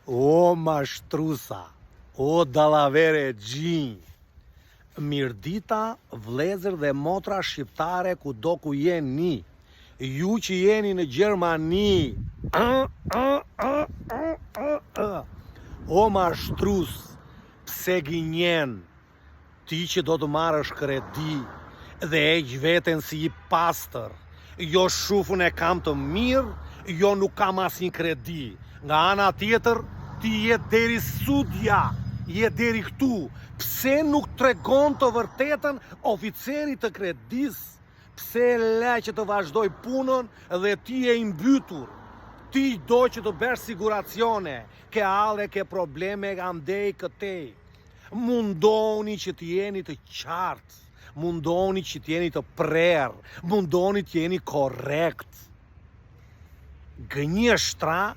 O mashtrusa, o dallaverexhinj. Mirëdita vëllezër dhe motra shqiptare kudo ku jeni. Ju që jeni në Gjermani. O mashtrus, pse gënjen? Ti që do të marrësh kredi dhe e heq veten si i pastër, jo shufën e kam të mirë, jo nuk kam asnjë kredi. Nga ana tjetër, ti je deri sudja, je deri këtu. Pse nuk tregon të vërtetën oficerit të kredisë? Pse e le që të vazhdojë punën dhe ti je i mbytur? Ti do që të bësh siguracione, ke halle, ke probleme andej këtej. Mundohuni që të jeni të qartë, mundohuni që të jeni të prerë, mundohuni të jeni korrekt. Gënjeshtra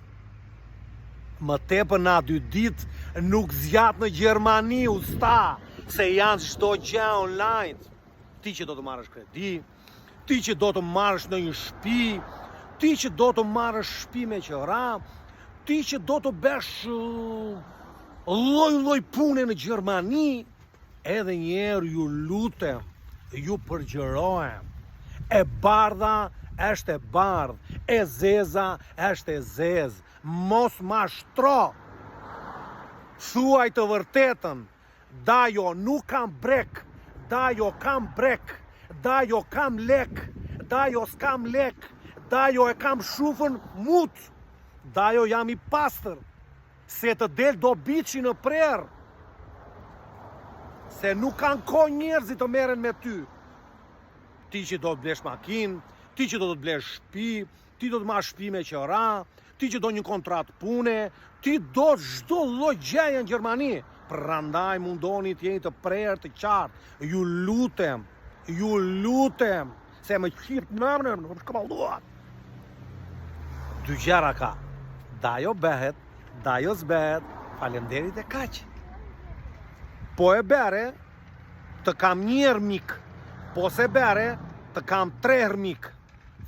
më tepër na dy ditë nuk zgjat në Gjermani, usta, se janë çdo gjë online. Ti që do të marrësh kredi, ti që do të marrësh në një shtëpi, ti që do të marrësh shtëpi me qera, ti që do të bësh lloj lloj pune në Gjermani, edhe një herë ju lutem, ju përgjërohem. E bardha është e bardhë, e zeza është e zezë. Mos mashtro. Thuaj të vërtetën, Dajo nuk kam brek, dajo kam brek, dajo kam lek, dajo s'kam lek, dajo e kam shufën mut, dajo jam i pastër, se të del dobiçi në prerë, se nuk kanë kohë njerëzit të merren me ty. Ti që do të blesh makinë, ti që do të blesh shtëpi, ti do të marrësh shtëpi me qera, ti që do një kontratë pune, ti do çdo lloj gjëje në Gjermani. Prandaj mundoni të jeni të prerë, të qartë. Ju lutem, ju lutem, se më qit në në shkëmallua. Dy gjëra ka. Dajo bëhet, dajo s'bëhet, faleminderit e kaq. Po e bere, të kam një herë mik. Po s'e bere, të kam tre herë mik.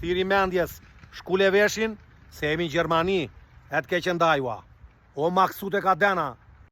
Thirri mendjes, shkule veshin, se jemi në Gjermani, e të keqen dajua. O Maksute Kadena.